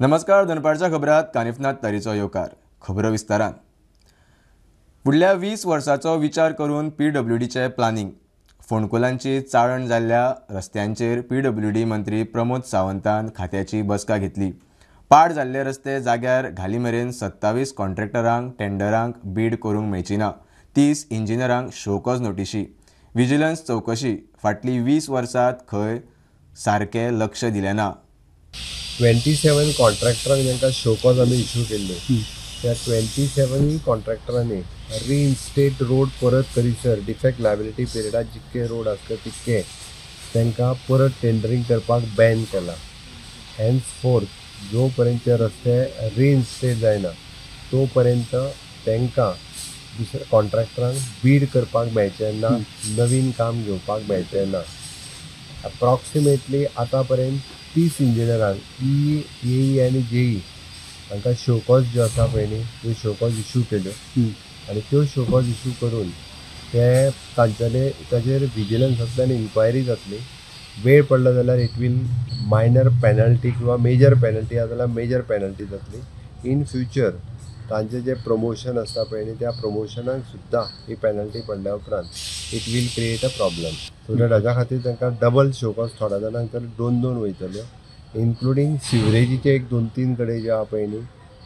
नमस्कार, दनपारच्या खबरात कानिफनाथ तारीचो येवकार. खबरो विस्तारान. फुडल्या 20 वर्साचो विचार करून पीडब्ल्यूडीचें प्लानिंग. फोंडकुलांची चाळण जाल्ल्या रस्त्यांचेर पीडब्ल्यूडी मंत्री प्रमोद सावंतान खात्याची बसका घेतली. पाड जाल्ले रस्ते जाग्यार घाली मेरेन 27 कॉन्ट्रॅक्टरांक टेंडरांक बीड करूंक मेळची ना. 30 इंजिनियरांक शोकॉज नोटिशी. विजिलन्स चवकशी. फाटलीं 20 वर्सात खंय सारकें लक्ष दिलें ना. 27 कॉन्ट्रॅक्टरांक तांकां शोकॉज आमी इशू केल्ले. त्या 27 कॉन्ट्रॅक्टरांनी रिइन्स्टेट रोड परत करीसर डिफेक्ट लायबिलिटी पिरियडात जितके रोड आसले तितके तांकां परत टेंडरींग करपाक बॅन केला. हेन्स फोर्थ जो पर्यंत ते रस्ते रिइन्स्टेट जायना तो पर्यंत तांकां दुसऱ्या कॉन्ट्रॅक्टरांक बीड करपाक मेळचें ना, नवीन काम घेवपाक मेळचें ना. अप्रॉक्सिमेटली आतां पर्यंत 30 इंजिनियरांक ई, ए आनी जेई तांकां शोकॉज ज्यो आसा पळय न्ही त्यो शोकॉज इशू केल्यो आनी त्यो शोकॉज इशू करून ते तांच्यानी ताजेर विजिलन्सांतल्यान इन्क्वायरी जातली. वेळ पडलो जाल्यार it will minor penalty किंवा मेजर पेनल्टी आसा जाल्यार मेजर पेनल्टी जातली. इन फ्युचर तांचें जें प्रमोशन आसता पळय न्ही त्या प्रमोशनाक सुद्दां ही पेनल्टी पडल्या उपरांत it will create a problem. So that हाज्या खातीर तांकां डबल शोकॉज थोड्या जाणांक तर 2-2 वयतल्यो, इन्क्लुडींग सिवरेजीचे एक 2-3 कडेन जे आहा पळय न्ही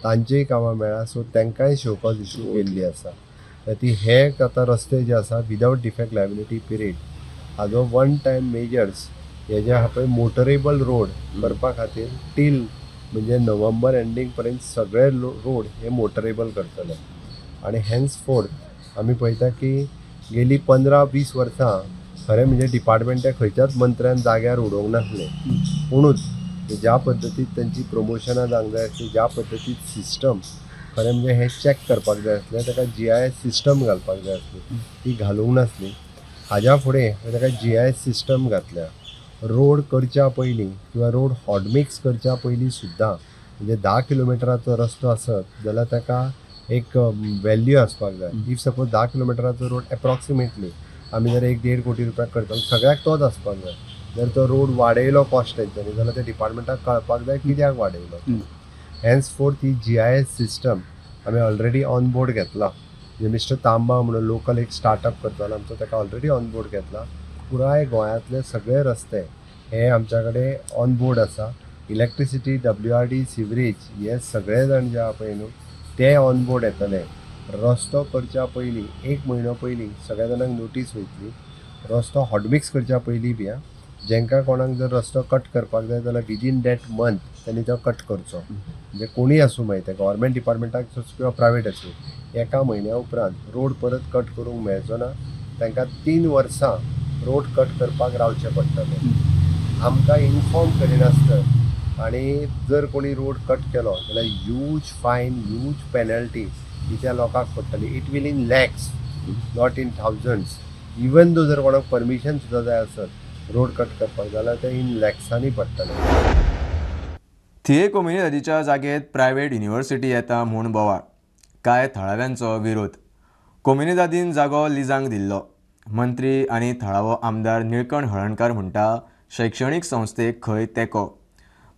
तांचेय कामां मेळ्ळा. सो तांकांय शोकॉज इशू केल्ली आसा. ती हे आतां रस्ते जे आसा विदावट डिफेक्ट लायबिलिटी पिरियड हाजो वन टायम मेजर्स हे जे आहा पळय मोटरेबल रोड करपा खातीर टील म्हणजे नोव्हेंबर एंडींग पर्यंत सगळे रोड हे मोटरेबल करतले. आनी हेन्स फोर्थ आमी पळयता की गेली 15-20 वर्सां खरें म्हणजे डिपार्टमेंट खंयच्याच मंत्र्यान जाग्यार उडोवंक नासलें. पुणूच ज्या पद्दतीन तांची प्रमोशनां जावंक जाय आसली, ज्या पद्दतीन सिस्टम खरें म्हणजे हें चॅक करपाक जाय आसलें, ताका GIS system घालपाक जाय आसली, ती घालूंक नासली. हाज्या फुडें ताका GIS system घातल्या. रोड करच्या पयलीं किंवा रोड हॉटमिक्स करच्या पयलीं सुद्दां म्हणजे 10 किलोमिटराचो रस्तो आसत जाल्यार ताका एक वेल्यू आसपाक जाय. If suppose 10 किलोमिटराचो रोड एप्रॉक्सिमेटली आमी जर 1-1.5 कोटी रुपया करता सगळ्याक तोच आसपाक जाय. जर तो रोड वाडयलो कॉस्ट तेंच्यांनी जाल्यार त्या डिपार्टमेंटाक कळपाक जाय कित्याक वाडयलो. हेन्स फोर्थ ही GIS system आमी ऑलरेडी ऑन बोर्ड घेतला. जे मिस्टर तांबा म्हणून लोकल एक स्टार्टअप करतालो आमचो, ताका ऑलरेडी ऑन बोर्ड घेतला. पुराय गोंयांतले सगळे रस्ते हे आमच्या कडेन ऑन बोर्ड आसा. इलेक्ट्रिसिटी, WRD, sewerage हे सगळे जाण जे आहा पळय न्हू ते ऑन बोर्ड येतले. रस्तो करच्या पयलीं 1 म्हयनो पयलीं सगळ्या जाणांक नोटीस वयतली. रस्तो हॉटमिक्स करच्या पयलीं बी जेंकां कोणाक जर रस्तो कट करपाक जाय जाल्यार विदीन that month तांणी तो कट करचो. म्हणजे कोणूय आसूं मागीर ते गव्हर्मेंट डिपार्टमेंटाक किंवा प्रायवेट आसूं, 1 म्हयन्या उपरांत रोड परत कट करूंक मेळचो ना. तांकां 3 वर्सां रोड कट करपाक रावचें पडटलें. आमकां इन्फॉर्म करिनासतना आनी जर कोणी रोड कट केलो जाल्यार ह्यूज फायन, ह्यूज पेनल्टी ही त्या लोकांक पडटली. It will in lakhs, not in thousands. Even though जर कोणाक परमिशन सुद्दां जाय आसत रोड कट करपाक जाल्यार ते इन लॅक्सांनी पडटले. थिये कोमुनिदादीच्या जागेत प्रायव्हेट युनिव्हर्सिटी येता म्हूण बोवाळ. कांय थळाव्यांचो विरोध. कोमुनिदादीन जागो लिजांक दिल्लो. मंत्री आनी थळावो आमदार निळकंठ हळर्णकार म्हणटा शैक्षणीक संस्थेक खंय तेंको.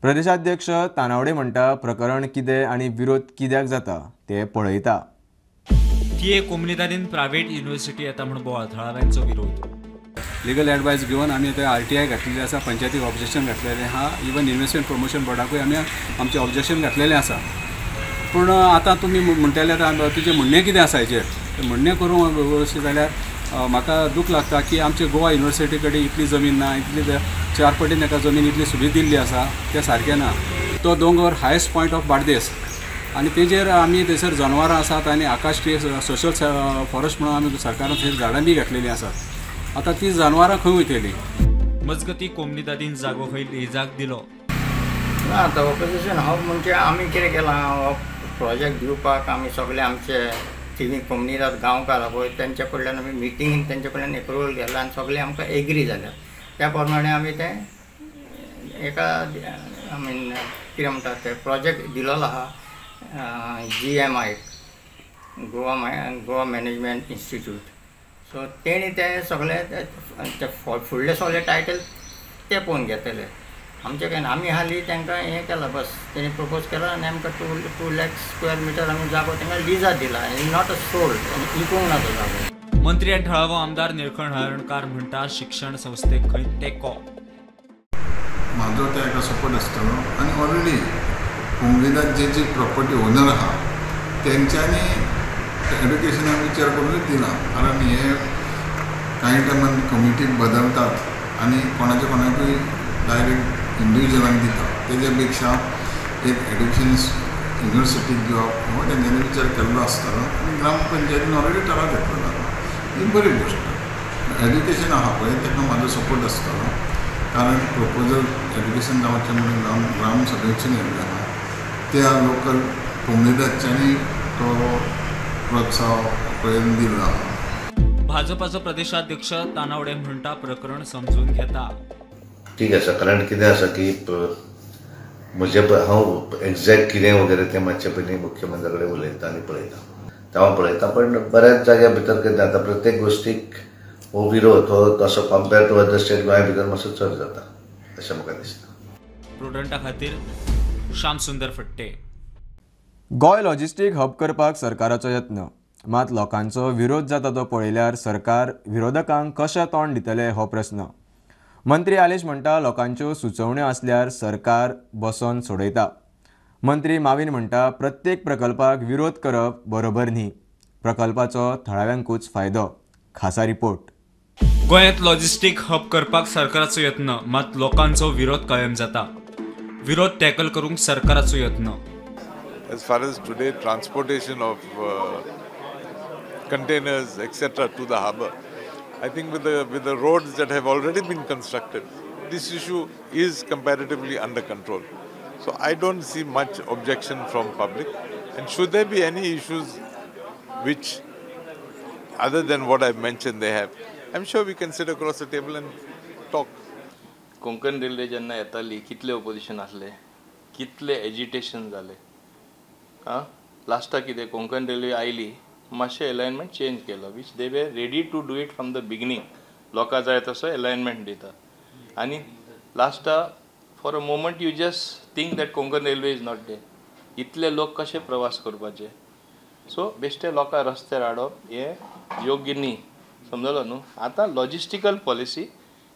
प्रदेशाध्यक्ष तानावडे म्हणटा प्रकरण कितें आनी विरोध कित्याक जाता ते पळयता. थिये कोमुनिदादीन प्रायव्हेट युनिव्हर्सिटी येता म्हूण बोवाळ, थळाव्यांचो विरोध. लिगल एडवायस घेवन आमी ते RTI घातलेली आसा, पंचायतीक ऑब्जेक्शन घातलेलें आहा, इवन इन्वेस्टमेंट प्रमोशन बोर्डाकूय आमी आमचें ऑब्जेक्शन घातलेलें आसा. पूण आतां तुमी म्हणटले आतां तुजें म्हणणें कितें आसा हेजेर तें म्हणणें करूंक अशें जाल्यार म्हाका दूख लागता की आमचे गोवा युनिवर्सिटी कडेन इतली जमीन ना, इतली 4 पटीन ताका जमीन इतली सुबीत दिल्ली आसा, तें सारकें ना. तो दोंगर हायस्ट पॉयंट ऑफ बार्देस आनी तेजेर आमी थंयसर जनावरां आसात आनी आकाश ट्री सोशल फॉरेस्ट म्हणून आमी सरकारान थंय झाडां बी घातलेलीं आसात. आतां ती जनावरां खंय वयतलीं? मजगती कोमुनिदादीन जागो खंय लिजाक दिलो ना. आतां ऑपोजिशन हांव म्हणजे आमी कितें केलां, हो प्रोजेक्ट दिवपाक आमी सगळे आमचे थिवी कोमुनिदाद गांवकार आहा पळय तेंच्या कडल्यान आमी मिटींगेन तेंच्या कडल्यान एप्रुवल घेतला आनी सगळे आमकां एग्री जाल्या. त्या प्रमाणे आमी तें एका I mean कितें म्हणटात ते प्रोजेक्ट दिलोलो आहा GMI, Goa management institute. So तेणी ते सगळे फुडले सगळे टायटल ते पळोवन घेतले. आमचें कांय ना. आमी हालीं तांकां हें केलां बस, तेणी प्रपोज केला आनी आमकां 2 लाख स्क्वेअर मिटर आमी जागो तांकां लिजार दिला आनी not a sold, आनी विकूंक ना तो जागो. मंत्री आनी थळावो आमदार निळकंठ हळर्णकार म्हणटा शिक्षण संस्थेक खंय तेंको. म्हाजो ताका सपोर्ट आसतलो आनी ऑलरेडी कोमुनिदाद जे जी प्रॉपर्टी ओनर आहा तेंच्यांनी एडुकेशनाक विचार करूनच दिला, कारण हे कांय टायमान कमिटी बदलतात आनी कोणाच्या कोणाकूय डायरेक्ट इंडिविज्युअलांक दिता, तेज्या पेक्षा एक एडुकेशन युनिवर्सिटीक दिवप हो तेंच्यांनी विचार केल्लो आसतलो आनी ग्रामपंचायतीन ऑलरेडी ठराव घेतलेलो आहा, ही बरी गोश्ट. एड्युकेशन आहा पळय ताका म्हाजो सपोर्ट आसतलो, कारण प्रपोजल एड्युकेशन जावचें म्हणून ग्रामसभेसून येयल्लें आहा, त्या लोकल कोमुनिदादच्यांनी तो प्रोत्साह पळयन दिलो आहा. भाजपाचो प्रदेशाध्यक्ष तानावडे म्हणटा प्रकरण समजून घेता. ठीक आसा, कारण कितें आसा की म्हजे हांव एग्जॅक्ट कितें वगैरे तें मातशें पयलीं मुख्यमंत्र्या कडेन उलयता आनी पळयता, तें हांव पळयता. पण बऱ्याच जाग्या भितर कितें जाता, प्रत्येक गोश्टीक हो विरोध हो तसो कम्पेर टू अदर स्टेट गोंया भितर मातसो चड जाता अशें म्हाका दिसता. प्रुडंटा खातीर श्यामसुंदर फट्टे. गोंय लॉजिस्टीक हब करपाक सरकाराचो यत्न, मात लोकांचो विरोध जाता तो पळयल्यार सरकार विरोधकांक कशें तोंड दितले हो प्रस्न. मंत्री आलेश म्हणटा लोकांच्यो सुचोवण्यो आसल्यार सरकार बसोन सोडयता. मंत्री मावीन म्हणटा प्रत्येक प्रकल्पाक विरोध करप बरोबर न्ही, प्रकल्पाचो थळाव्यांकूच फायदो. खासा रिपोर्ट. गोंयांत लॉजिस्टीक हब करपाक सरकाराचो यत्न, मात लोकांचो विरोध कायम जाता. विरोध टॅकल करूंक सरकाराचो यत्न. As far as today transportation of containers etc. to the harbour, I think with the roads that have already been constructed, this issue is comparatively under control. So I don't see much objection from public, and should there be any issues which other than what I've mentioned they have, I'm sure we can sit across the table and talk. Konkan railway जेन्ना येताली कितले opposition आसले, कितले agitation जाले. आं, लास्टाक कितें Konkan railway आयली, मातशें एलायनमेंट चेंज केलो, which they were ready to do it from the beginning. लोकां जाय तसो एलायनमेंट दिता आनी लास्टाक for a moment you just think that Konkan railway is not there. इतले लोक कशे प्रवास करपाचे? सो बेश्टे लोकां रस्त्यार हाडप हें योग्य न्ही, समजलो न्हू. आतां लॉजिस्टिकल पॉलिसी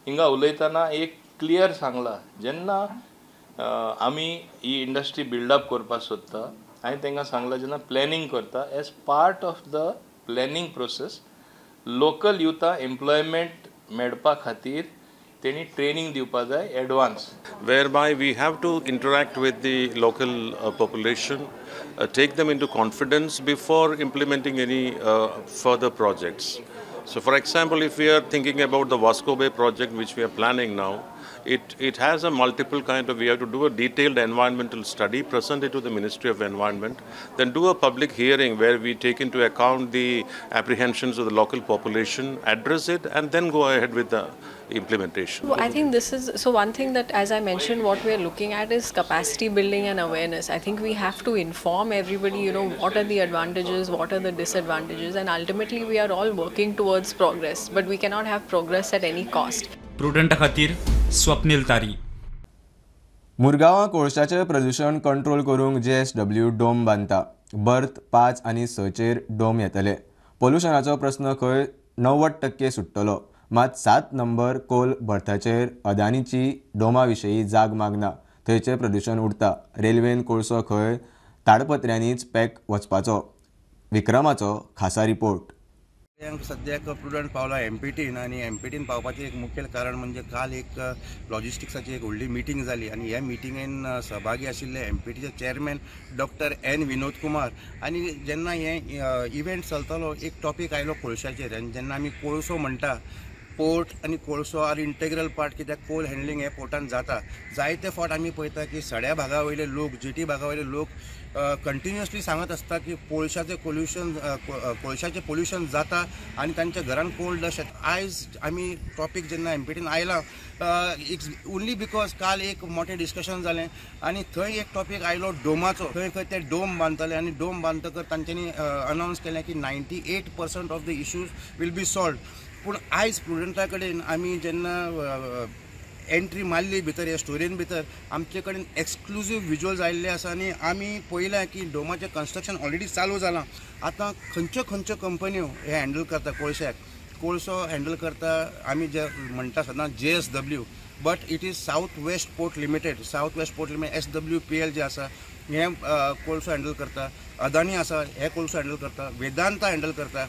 हिंगा उलयतना एक क्लियर सांगला, जेन्ना आमी ही इंडस्ट्री बिल्डअप करपाक सोदता हांवें तांकां सांगलां, जेन्ना प्लॅनिंग करता as part of the planning process local युथा employment मेळपा खातीर तेणी ट्रेनिंग दिवपा जाय advance. Whereby we have to interact with the local population, take them into confidence before implementing any further projects. So for example, if we are thinking about the Vasco Bay project which we are planning now, it has a multiple kind of, we have to do a detailed environmental study, present it to the Ministry of Environment, then do a public hearing where we take into account the apprehensions of the local population, address it, and then go ahead with the implementation. I think this is, so one thing that, as I mentioned, what we are looking at is capacity building and awareness. I think we have to inform everybody, you know, what are the advantages, what are the disadvantages, and ultimately we are all working towards progress, but we cannot have progress at any cost. Prudent खातीर स्वप्नील तारी. मुरगांवां कोळशाचें प्रदूशण control करूंक JSW dome बांदता. Birth 5 आनी 6 चेर dome येतले. पोल्युशनाचो प्रस्न खंय 90% सुट्टलो. मात 7 नंबर कोल बर्थाचेर अदानीची डोमा विशीं जाग मागना, थंयचें प्रदूशण उरता. रेल्वेन कोळसो खंय ताडपत्र्यांनीच पॅक वचपाचो. विक्रमाचो खासा रिपोर्ट. सद्याक प्रुडंट पावला एमपीटीन आनी एमपीटीन पावपाचें एक मुखेल कारण म्हणजे काल एक लॉजिस्टिक्साची एक व्हडली मिटींग जाली आनी ह्या मिटिंगेन सहभागी आशिल्ले एमपीटीचे chairman doctor N Vinod Kumar. आनी जेन्ना हें इव्हेंट चलतालो एक टॉपीक आयलो कोळशाचेर आनी जेन्ना आमी कोळसो म्हणटा, पोर्ट आनी कोळसो are integral part, कित्याक कोल हँडलिंग हें पोर्टान जाता. जायते फावट आमी पळयता की सड्या भागा वयले लोक, जेटी भागा वयले लोक कंटिन्युअसली सांगत आसता की कोळशाचें पोल्युशन, कोळशाचें पोल्युशन जाता आनी तांच्या घरान कोल डस्ट येता. आयज आमी टॉपीक जेन्ना एमपीटीन आयला, it's only because काल एक मोठें डिस्कशन जालें आनी थंय एक टॉपीक आयलो डोमाचो. थंय खंय ते डोम बांदतले आनी डोम बांदतकर तांच्यांनी अनावन्स केलें की 98% of the issues will be solved. पूण आयज प्रुडंटा कडेन आमी जेन्ना एंट्री मारली भितर ह्या स्टोरेन भितर आमचे कडेन एक्सक्लुजीव विज्युअल्स आयिल्ले आसा आनी आमी पळयलां की डोमाचें कन्स्ट्रक्शन ऑलरेडी चालू जालां. आतां खंयच्यो खंयच्यो कंपन्यो हे हँडल करता, कोळश्याक कोळसो हँडल करता आमी जे म्हणटा सदां JSW, but it is South West Port Limited. South West Port Limited SWPL जे आसा हें कोळसो हँडल करता, अदानी आसा हे कोळसो हँडल करता, वेदांता हँडल करता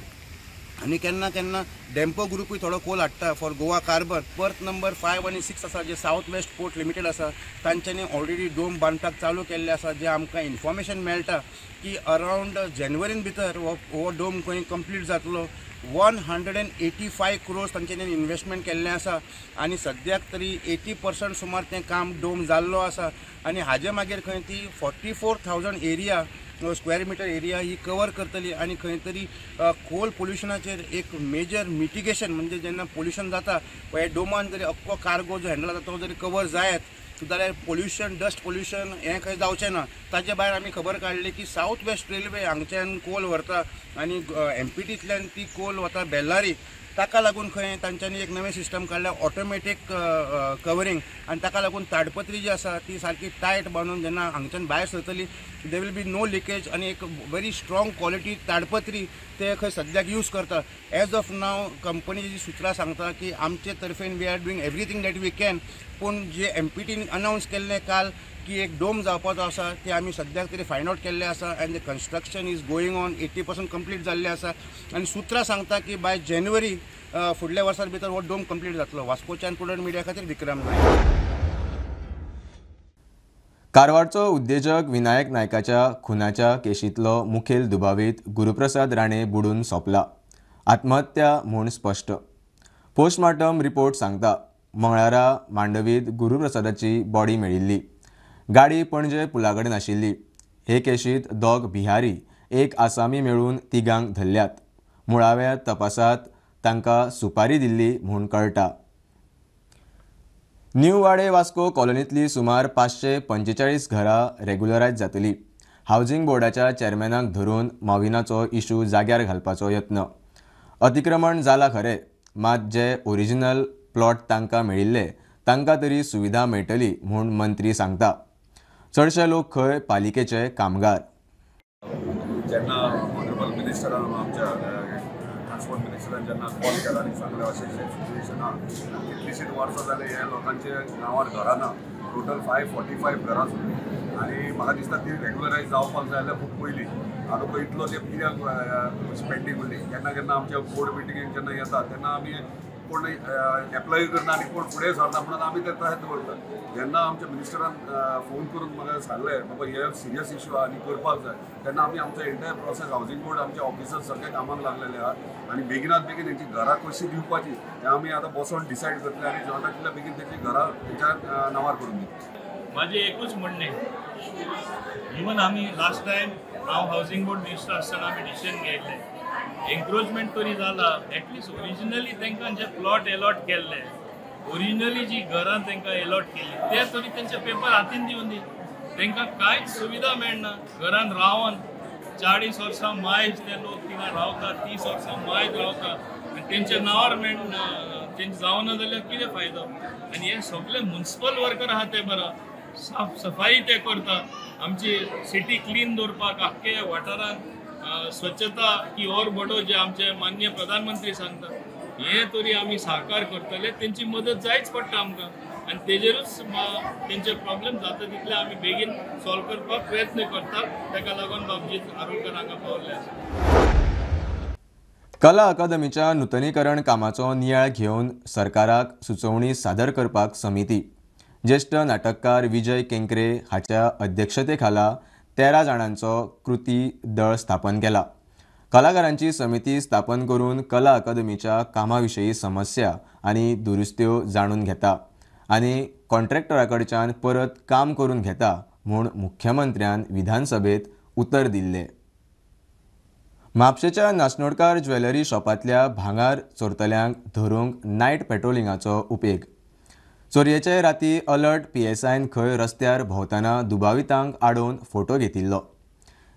आनी केन्ना केन्ना डेम्पो ग्रुपूय थोडो कोल हाडटा for Goa carbon. Berth number 5 आनी 6 आसा जे सावथ वेस्ट पोर्ट लिमिटेड आसा तांच्यांनी ऑलरेडी डोम बांदपाक चालू केल्ले आसा. जे आमकां इन्फॉर्मेशन मेळटा की अरावंड जानेवारीन भितर हो डोम खंय कंप्लीट जातलो. 185 क्रोर्स तांच्यांनी इन्वेस्टमेंट केल्लें आसा आनी सद्याक तरी 80% सुमार तें काम डोम जाल्लो आसा आनी हाजे मागीर खंय ती 44,000 एरिया स्क्वेअर मिटर एरिया ही कवर करतली आनी खंय तरी कोल पोल्युशनाचेर एक मेजर मिटिगेशन म्हणजे जेन्ना पोल्युशन जाता हे डोमान जरी अख्खो कार्गो जो हँडल जाता तो जरी कवर जायत जाल्यार पोल्युशन डस्ट पोल्युशन हें खंय जावचें ना. ताजे भायर आमी खबर काडली की सावथ वेस्ट रेल्वे हांगच्यान कोल व्हरता आनी एमपीटींतल्यान ती कोल वता बेल्लारी, ताका लागून खंय तांच्यांनी एक नवें सिस्टम काडलें ऑटोमॅटीक कवरींग आनी ताका लागून ताडपत्री जी आसा ती सारकी टायट बांदून जेन्ना हांगच्यान भायर सरतली there will be no leakage आनी एक व्हेरी स्ट्रॉंग क्वॉलिटी ताडपत्री ते खंय सद्याक यूज करता. एज ऑफ नाव कंपनी जी सुत्रां सांगता की आमचे तर्फेन we are doing everything that we can, पूण जे एमपीटीन अनावन्स केल्लें काल की एक डोम जावपाचो आसा ते आमी सद्याक तरी फायंड आवट केल्लें आसा and the construction is going on 80% complete जाल्लें आसा आनी सुत्रां सांगता की बाय जानेवारी फुडल्या वर्सां भितर हो डोम कंप्लीट जातलो. वास्कोच्यान प्रुडंट मिडिया खातीर विक्रम नायक. कारवारचो उद्देजक विनायक नायकाच्या खुनाच्या केशींतलो मुखेल दुबावीत गुरुप्रसाद राणे बुडून सोंपला. आत्महत्या म्हूण स्पश्ट. पोस्टमार्टम रिपोर्ट सांगता मंगळारा मांडवीत गुरुप्रसादाची बॉडी मेळिल्ली. गाडी पणजे पुला कडेन आशिल्ली. हे केशींत 2 बिहारी 1 आसामी मेळून 3 धरल्यात. मुळाव्या तपासात तांकां सुपारी दिल्ली म्हूण कळटा. न्यू वाडे वास्को कॉलनींतली सुमार 545 घरां रेग्युलरायज जातली. हावजिंग बोर्डाच्या चेअरमॅनाक धरून माविनाचो इशू जाग्यार घालपाचो यत्न. अतिक्रमण जाला खरें, मात जे ओरिजिनल प्लॉट तांकां मेळिल्ले तांकां तरी सुविधा मेळटली म्हूण मंत्री सांगता. चडशे लोक खंय पालिकेचे कामगार. जेन्ना ऑनरेबल मिनिस्टरान आमच्या ट्रान्सपोर्ट मिनिस्टरान जेन्ना कॉल केला आनी सांगलें अशें अशें सिट्युएशन आहा, कितलींशींच वर्सां जालीं ह्या लोकांच्या नांवार घरां ना, टोटल 545 घरां सोडली आनी म्हाका दिसता ती रेगुलरायज जावपाक जाय जाल्यार खूब पयलीं. आतां पळय इतलो तेंप कित्याक पेंडींग उरली. केन्ना केन्ना आमच्या बोर्ड मिटिंगेक जेन्ना येता तेन्ना आमी कोण एप्लाय करना आनी कोण फुडें सरना म्हणून आमी ते तशें दवरतात. जेन्ना आमच्या मिनिस्टरान फोन करून म्हाका सांगलें बाबा हे सिरियस इशू आहा आनी करपाक जाय, तेन्ना आमी आमचो एंटायर प्रोसेस हावजींग बोर्ड आमचे ऑफिसर्स सगळे कामाक लागलेले आहात आनी बेगिनात बेगीन तेंची घरां कशी दिवपाची हें आमी आतां बसोन डिसायड करतले आनी जाता तितल्या बेगीन तेंची घरां तेंच्या नांवार करून दितले. म्हाजें एकूच म्हणणें, इवन आमी लास्ट टायम हांव हावजींग बोर्ड मिनिस्टर आसतना आमी डिसिजन घेतलें, एन्क्रोचमेंट तरी जाला एटलिस्ट ओरिजिनली तांकां जे प्लॉट एलॉट केल्ले, ओरिजिनली जी घरां तांकां एलॉट केल्ली ते तरी तेंचे पेपर हातीन दिवन दी. तांकां कांयच सुविधा मेळना. घरान रावन 40 वर्सां मायज ते लोक थिंगा रावता, 30 वर्सां मायज रावता आनी तेंच्या नांवार मेळना, तेंचे जावना जाल्यार कितें फायदो. आनी हे सगळे मुन्सिपल वर्कर आहा ते बरो साफ सफाई ते करता, आमची सिटी क्लीन दवरपाक आख्खे वाठारांत स्वच्छता की और बडो जे आमचे माननीय प्रधानमंत्री सांगता हें तरी आमी साकार करतले. तेंची मदत जायच पडटा आमकां आनी तेजेरूच तेंचे प्रॉब्लेम जाता तितले आमी बेगीन सॉल्व करपाक प्रयत्न करतात. ताका लागून बाबजीत आरोलकर हांगा पावल्ले आसा. कला अकादमीच्या नुतनीकरण कामाचो नियाळ घेवन सरकाराक सुचोवणी सादर करपाक समिती. ज्येश्ठ नाटककार विजय केंकरे हाच्या अध्यक्षतेखाला 13 जाणांचो कृती दळ स्थापन केला. कलाकारांची समिती स्थापन करून कला अकादमीच्या कामाविशीं समस्या आनी दुरुस्त्यो जाणून घेता आनी कॉन्ट्रॅक्टरा कडच्यान परत काम करून घेता म्हूण मुख्यमंत्र्यान विधानसभेत उतर दिल्लें. म्हापशेच्या नासनोडकार ज्वेलरी शॉपांतल्या भांगर चोरतल्यांक धरूंक नायट पेट्रोलिंगाचो उपेग. चोरयेचे राती अलर्ट पीएसआयन खंय रस्त्यार भोंवतना दुबावितांक आडोवन फोटो घेतिल्लो.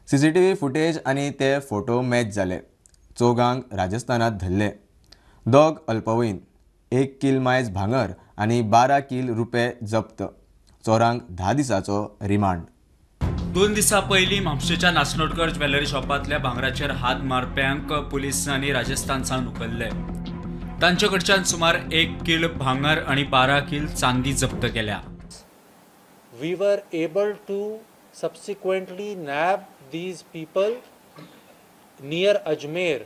सीसीटीव्ही फुटेज आनी ते फोटो मॅच जाले. 4 राजस्थानात धरले. 2 अल्पवयीन, 1 किल मायज भांगर आनी 12 कील रुपये जप्त. चोरांक 10 दिसाचो रिमांड. 2 दिसां पयलीं म्हापशेच्या नास्नोडकर ज्वेलरी शॉपांतल्या भांगराचेर हात मारप्यांक पुलिसांनी राजस्थान सावन उखल्ले. तांचे कडच्यान सुमार 1 कील भांगर आनी 12 कील चांदी जप्त केल्या. We were able to subsequently nab these people near Ajmer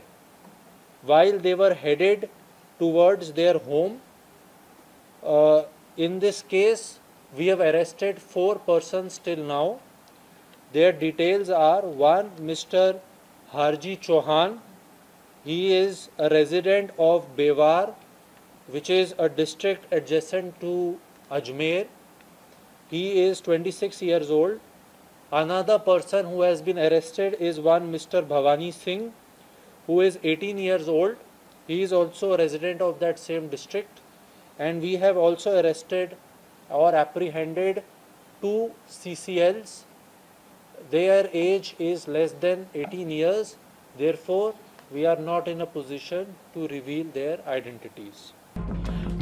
while they were headed towards their home. In this case, we have arrested 4 persons till now. Their details are: 1 Mr. Harji Chauhan. He is a resident of Bewar, which is a district adjacent to Ajmer. He is 26 years old. Another person who has been arrested is one Mr. Bhavani Singh, who is 18 years old. He is also a resident of that same district. And we have also arrested or apprehended 2 CCLs. Their age is less than 18 years. Therefore, we are not in a position to reveal their identities.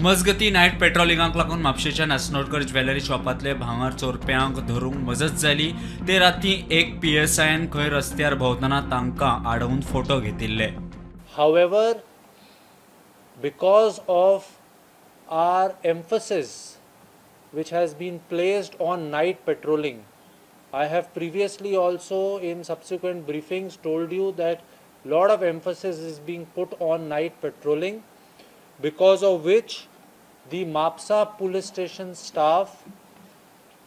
मजगती night पेट्रोलिंगाक लागून म्हापशेच्या नास्नोडकर jewellery शॉपांतले भांगर चोरप्यांक धरूंक मजत जाली. ते राती एक PSIन खंय रस्त्यार भोंवतना तांकां आडोवन फोटो घेतिल्ले. However, because of our emphasis which has been placed on night patrolling, I have previously also in subsequent briefings told you that lot of emphasis is being put on night patrolling, because of which the Mapsa police station staff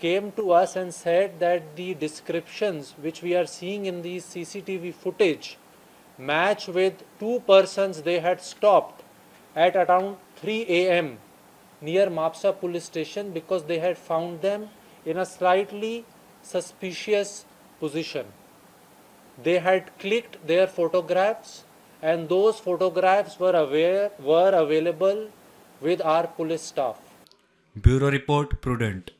came to us and said that the descriptions which we are seeing in the CCTV footage match with 2 persons they had stopped at around 3 a.m. near Mapsa police station because they had found them in a slightly suspicious position. They had clicked their photographs and those photographs were available with our police staff. Bureau report, Prudent.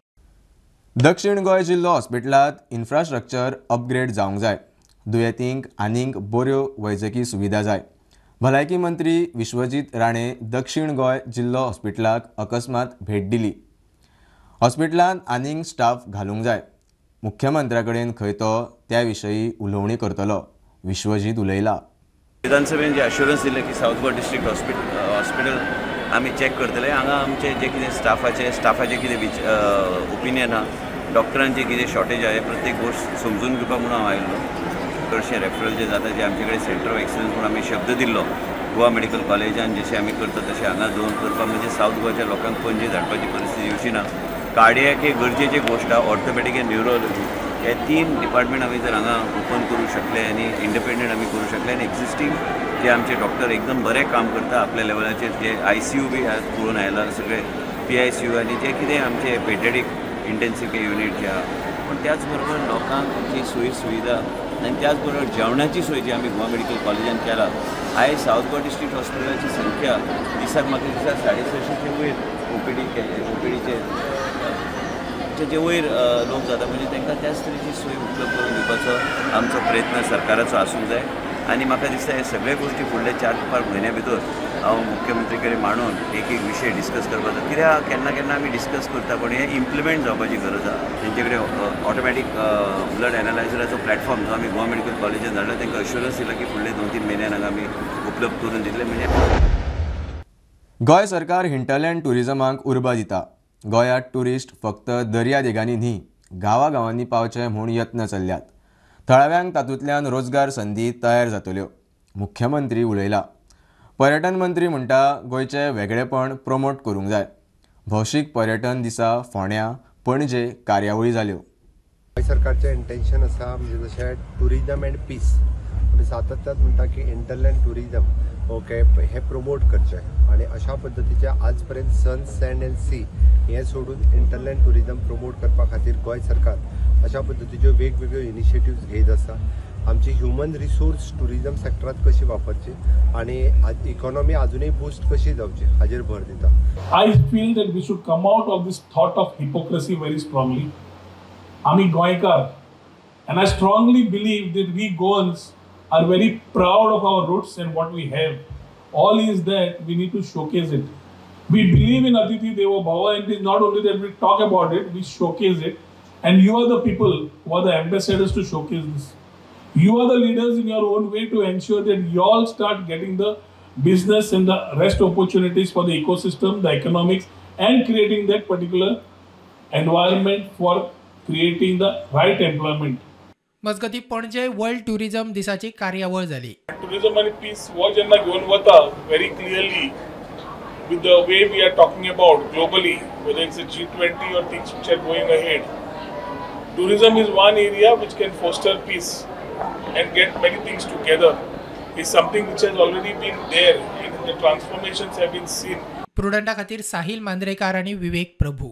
दक्षिण गोंय जिल्लो हॉस्पिटलांत infrastructure upgrade जावंक जाय. दुयेंतींक आनीक बऱ्यो वैजकी सुविधा जाय. भलायकी मंत्री विश्वजीत राणे दक्षिण गोंय जिल्लो हॉस्पिटलाक अकस्मात भेट दिली. हॉस्पिटलांत आनीक स्टाफ घालूंक जाय. मुख्यमंत्र्या कडेन खंय तो त्या विशयी उलोवणी करतलो. विश्वजीत उलयला. विधानसभेन जे अश्युरन्स दिलें की सावथ गोवा डिस्ट्रिक्ट हॉस्पिटल आमी चॅक करतले. हांगा आमचे जे कितें स्टाफाचे कितें ओपिनियन आहा, डॉक्टरांचे कितें शॉर्टेज आहा, हे प्रत्येक गोश्ट समजून घेवपाक म्हणून हांव आयिल्लो. चडशे रेफरल जे जाता, जे आमचे कडेन सेंटर ऑफ एक्सलन्स म्हणून आमी शब्द दिल्लो गोवा मेडिकल कॉलेजान जशें आमी करता तशें हांगा दोन करपाक म्हणजे सावथ गोवाच्या लोकांक पणजे धाडपाची परिस्थिती येवची ना. कार्डियक हे गरजेची गोश्ट आहा, ऑर्थोपेडीक आनी न्युरोलॉजी हे 3 डिपार्टमेंट आमी जर हांगा ओपन करूं शकले आनी इंडिपेंडंट आमी करूं शकले आनी एक्झिस्टींग जे आमचे डॉक्टर एकदम बरें काम करता आपल्या लेवलाचेर, जे ICU बी आज पळोवन आयला, सगळे PICU आनी जे कितें आमचे पेडियाट्रीक इंटेन्सीव केअर युनीट जे आहा, पूण त्याच बरोबर लोकांक जी सोयी सुविधा आनी त्याच बरोबर जेवणाची सोय जी आमी गोवा मेडिकल कॉलेजान केला. आयज सावथ गोवा डिस्ट्रिक्ट हॉस्पिटलाची संख्या दिसाक म्हाका दिसा 650 वयर ओपीडीचे जे वयर लोक जाता, म्हणजे तांकां त्याच तरेची सोय उपलब्ध करून दिवपाचो आमचो प्रयत्न सरकाराचो आसूंक जाय. आनी म्हाका दिसता हे सगळे गोश्टी फुडले 4-5 म्हयन्या भितर हांव मुख्यमंत्री कडेन मांडून एक एक विशय डिस्कस करपाचो. कित्याक केन्ना केन्ना आमी डिस्कस करता पण हे इम्प्लिमेंट जावपाची गरज आसा. तेंचे कडेन ऑटोमॅटीक ब्लड एनालायझराचो प्लॅटफॉर्म जो आमी गोवा मेडिकल कॉलेजान धाडला, तांकां अश्युरन्स दिला की फुडले 2-3 म्हयन्यान हांगा आमी उपलब्ध करून दितले. म्हणजे गोंय सरकार हिंटरलँड ट्युरिजमाक उर्बा दिता. गोंयांत ट्युरिस्ट फक्त दर्यादेगांनी न्ही, गांवागांवांनी पावचे म्हूण यत्न चल्ल्यात. थळाव्यांक तातूंतल्यान रोजगार संदी तयार जातल्यो. मुख्यमंत्री उलयला. पर्यटन मंत्री म्हणटा गोंयचें वेगळेपण प्रमोट करूंक जाय. भौशीक पर्यटन दिसा फोंड्या पणजे कार्यावळी जाल्यो. गोंय सरकारचें इंटेन्शन आसा म्हणजे जशें ट्युरिजम एंड पीस, आमी सातत्यान म्हणटा की इंटरलँड ट्युरिजम ओके हे प्रमोट करचें आनी अशा पद्दतीचे आज पर्यंत सन सँड एंड सी हें सोडून इंटरलँड ट्युरिजम प्रमोट करपा खातीर गोंय सरकार अशा पद्दतीच्यो वेगवेगळ्यो इनिशिएटिव्स घेत आसा. आमची ह्युमन रिसोर्स ट्युरिजम सेक्टरांत कशी वापरची आनी इकॉनॉमी अजुनूय बूस्ट कशी जावची हाजेर भर दिता. I feel that we should come out of this thought of hypocrisy very strongly. आमी गोंयकार and I strongly believe that we Goans are very proud of our roots and what we have. All is that we need to showcase it. We believe in Atithi Devo Bhava, and it is not only that we talk about it, we showcase it. And you are the people who are the ambassadors to showcase this. You are the leaders in your own way to ensure that you all start getting the business and the rest opportunities for the ecosystem, the economics, and creating that particular environment for creating the right employment. मजगती Panaji world tourism दिसाची कार्यावळ जाली. Tourism आनी piece हो जेन्ना घेवन वता very clearly with the way we are talking about globally, whether it's a G20 or things which are going ahead, tourism is one area which can foster peace and get many things together. Is something which has already been there and the transformations have been seen. प्रुडंटा खातीर साहिल मांद्रेकार आनी विवेक प्रभू.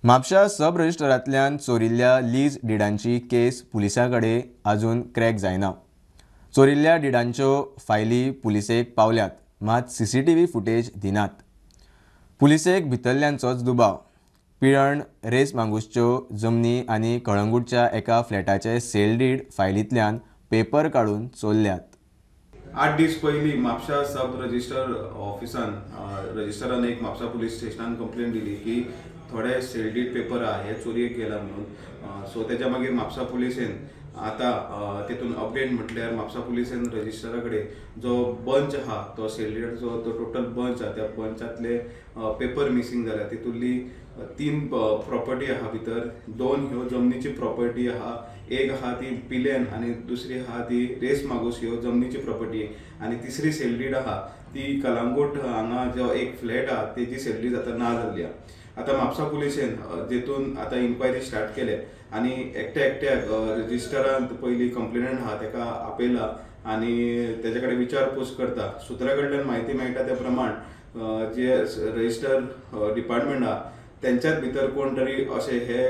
म्हापशा सब रजिस्टरांतल्यान चोरिल्ल्या lease डिडांची केस पुलिसां कडेन अजून crack जायना. चोरिल्ल्या डिडांच्यो फायली पुलिसेक पावल्यात, मात सीसीटीव्ही फुटेज दिनात. पुलिसेक भितरल्यांचोच दुबाव. पिळण रेस मांगूसच्यो जमनी आनी कळंगूटच्या एका फ्लॅटाचे सेल डीड फायलींतल्यान पेपर काडून चोरल्यात. 8 दीस पयलीं म्हापशा सब रजिस्टर ऑफिसान रजिस्टरान एक म्हापसा पुलीस स्टेशनान कंप्लेन दिली की थोडे सेल डीड पेपर आहा हे चोरयेक गेला म्हणून. सो तेच्या मागीर म्हापसा पुलिसेन आतां तेतून अपडेट म्हटल्यार म्हापसा पुलिसेन रजिस्टरा कडेन जो बंच आहा तो सेल डीडाचो तो टोटल बंच आहा त्या बंचांतले पेपर मिसींग जाल्या. तितूंतली 3 प्रॉपर्टी आहा भितर, 2 ह्यो जमनीची प्रॉपर्टी आहा, एक आहा ती पिलेन आनी दुसरी आहा ती रेस मागूस ह्यो जमनीची प्रॉपर्टी, आनी तिसरी सेल डीड आहा ती कलांगूट हांगा जो एक फ्लॅट आहा तेजी सेल डीड आतां ना जाल्ली आहा. आतां म्हापसा पुलिसेन जेतून आतां इन्क्वायरी स्टार्ट केले आनी एकट्या एकट्याक रजिस्टरान पयलीं कंप्लेनंट आहा तेका आपयला आनी तेजे कडेन विचारपूस करता. सुत्रा कडल्यान म्हायती मेळटा त्या प्रमाण जे रजिस्टर डिपार्टमेंट आहा तेंच्याच भितर कोण तरी अशें हे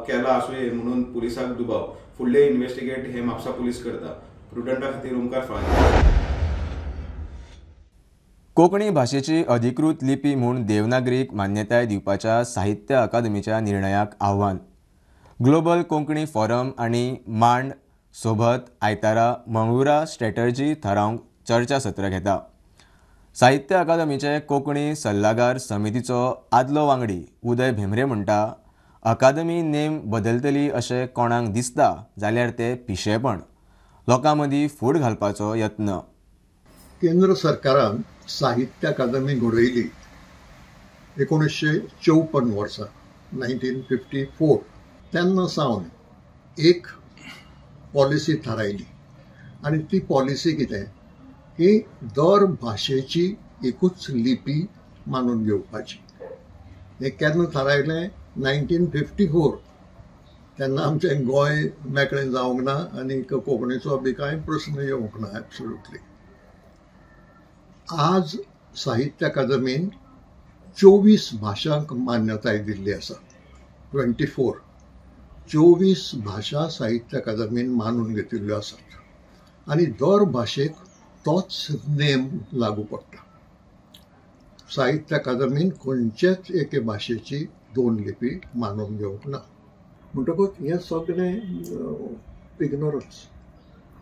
केलां आसुये म्हणून पुलिसाक दुबाव. फुडले इन्वेस्टिगेट हे म्हापसा पुलीस करता. प्रुडंटा खातीर ओमकार फाळके. कोंकणी भाशेची अधिकृत लिपी म्हूण देवनागरीक मान्यताय दिवपाच्या साहित्य अकादमीच्या निर्णयाक आव्हान. ग्लोबल कोंकणी फोरम आनी मांड सोबत आयतारा मंगळुरा स्ट्रॅटर्जी थारावंक चर्चा सत्र घेता. साहित्य अकादमीचे कोंकणी सल्लागार समितीचो आदलो वांगडी उदय भेंब्रे म्हणटा, अकादमी नेम बदलतली अशें कोणाक दिसता जाल्यार तें पिशेपण, लोकां मदीं फूट घालपाचो यत्न. केंद्र सरकारान साहित्य अकादमी घडयली 1954 वर्सा, 1954. तेन्ना सावन एक पॉलिसी थारायली आनी ती पॉलिसी कितें की दर भाशेची एकूच लिपी मानून घेवपाची. हें केन्ना थारायलें? 1954. तेन्ना आमचें गोंय मेकळें जावंक ना आनी कोंकणीचो बी कांय प्रस्न येवंक ना एब्सोल्युटली. आज साहित्य अकादमीन 24 भाशांक मान्यताय दिल्ली आसा. 24 24 भाशा साहित्य अकादमीन मानून घेतिल्ल्यो आसात आनी दर भाशेक तोच नेम लागू पडटा. साहित्य अकादमीन खंयचेच एके भाशेची 2 लिपी मानून घेवंक ना. म्हणटकूच हें सगळें इग्नोरन्स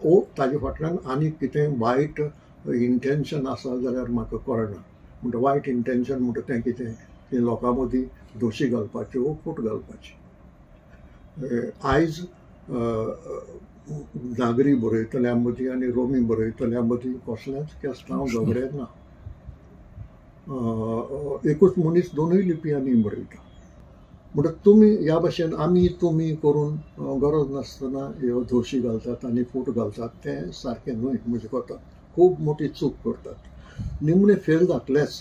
ओ ताजे फाटल्यान आनी कितें वायट इंटेन्शन आसा जाल्यार म्हाका कळना. म्हणटा वायट इंटेन्शन म्हणटा तें कितें की लोकां मदीं दोशी घालपाच्यो, फूट घालपाची. आयज नागरी बरयतल्यां मदीं आनी रोमी बरयतल्यां मदीं कसलेंच केस्तांव झगडें ना. एकूच मनीस दोनूय लिपयांनी बरयता. म्हणटा तुमी ह्या भाशेन आमी तुमी करून गरज नासतना ह्यो धोशी घालतात आनी फूट घालतात तें सारकें न्हय. म्हजे कोतान खूब मोठी चूक करतात. निमणें फेल जातलेंच,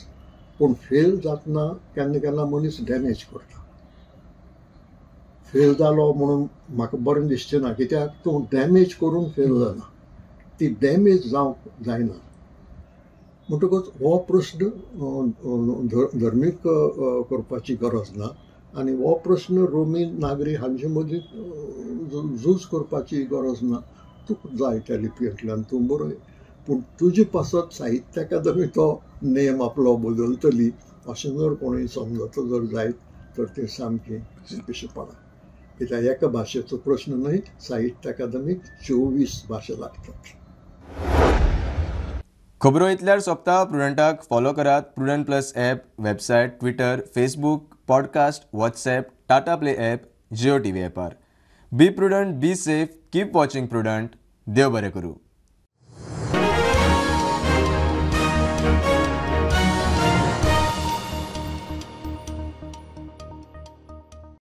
पूण फेल जातना केन्ना केन्ना मनीस डॅमेज करता. फेल जालो म्हणून म्हाका बरें दिसचें ना, कित्याक तूं डॅमेज करून फेल जाना, ती डॅमेज जावंक जायना. म्हणटकूच हो प्रस्न धर्मीक करपाची गरज ना आनी हो प्रस्न रोमी नागरी हांचे मदीं झूज करपाची गरज ना. तुका जाय त्या लिपयेंतल्यान तूं बरय, पूण तुजे पासत साहित्य अकादमी तो नेम आपलो बदलतली अशें जर कोणूय समजता जर जायत तर तें सामकें पिशेपणां. कित्याक एका भाशेचो प्रस्न न्हय, साहित्य अकादमीक 24 भाशा लागतात. खबरो इतल्यार सोंपता. प्रुडंटाक फॉलो करात Prudent plus app, website, Twitter, Facebook, podcast, WhatsApp, Tata Play app, Jio TV ॲपार. Be prudent, be safe, keep watching Prudent. देव बरें करूं.